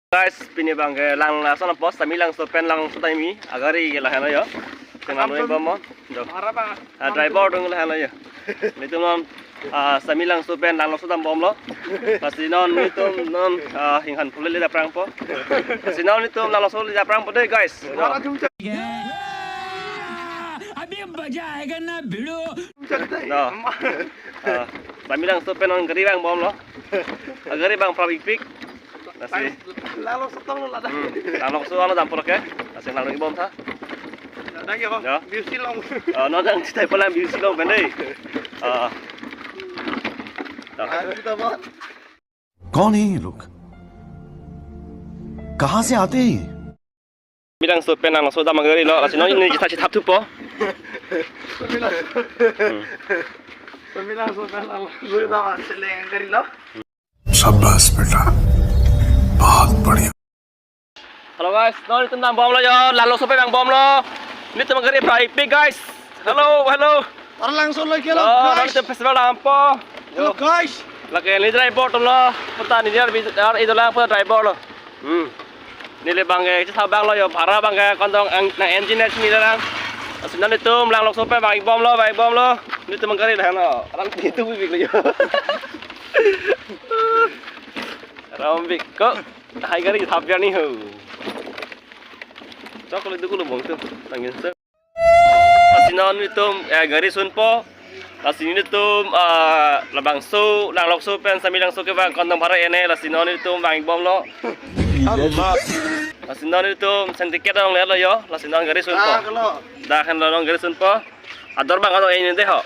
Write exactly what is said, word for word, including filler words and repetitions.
Guys, pini abang ke Langlangso dampo, Samelangso pen Langlangso damji agari ke lahenlo jo. Sing nanglong-ik bomlo. Do. Bhara bang. Ah, driver atum lahenlo jo. Nelitum non, ah, Samelangso pen Langlangso dambomlo. Lasi non nelitum non, ah, Hinghan Phule le aphrangpo. Lasi non nelitum Langlangso le aphrangpo dei, guys. Do. अभी मजा आएगा ना भिड़ू। Do. Ah, Samelangso pen non gari vangbomlo. Ah, gari abang prap-ikpik. Lasi. Lang-, Langlangso tanglo ladak. Hmm, Langlangso along dampo lake. Lasi nanglong-ik bomtha. Ladak ya, Bang. Ya. Biusi long. Ah, non nangchethai palang biusi long pen dei. Ah. Do. Ayo, kita, Bang. कौन है ये लोग? कहाँ से आते हैं ये? Samelangso pen Langlangso dam agarilo, lasi non neli chethap chethapthupo. Samelangso. Hmm. Samelangso pen Langlangso dam seleng agarilo. शाबाश बेटा, बहुत बढ़िया। Hello guys, non nelitum dambomlo jo, Langlangso pen vangbomlo. Nelitum agari prap-ikpik guys. Hello, hello. Arlangso lo kelo, hello, non guys. Nelitum festival dampo. Hello, hello guys. Lake neli driver atumlo, puta neli ar bi-, ar idolang puta driver lo. Hmm. Neli abang ke chethap abanglo jo, bhara abang ke kondong ang, nang engine si neli lang. Lasi non nelitum Langlangso pen vang-ik bomlo, vang-ik bomlo. Nelitum agari lahenlo. Arang pitu bibik lo jo. Rambik ko. Hai gari thap biar ni ho. Chok le dukulo bong tu. Tangin se. Lasi non nelitum, eh, gari sunpo. Lasi nelitum, ah, labangso, Langlangso pen Samelangso kevang kondong bhara en-e, lasi non nelitum vang-ik bomlo. Lasi non nelitum sing ticket along lelo jo, lasi non gari sunpo. Ah, kalau. Dak henlo non gari sunpo. Ador abang kado en-e dei ho.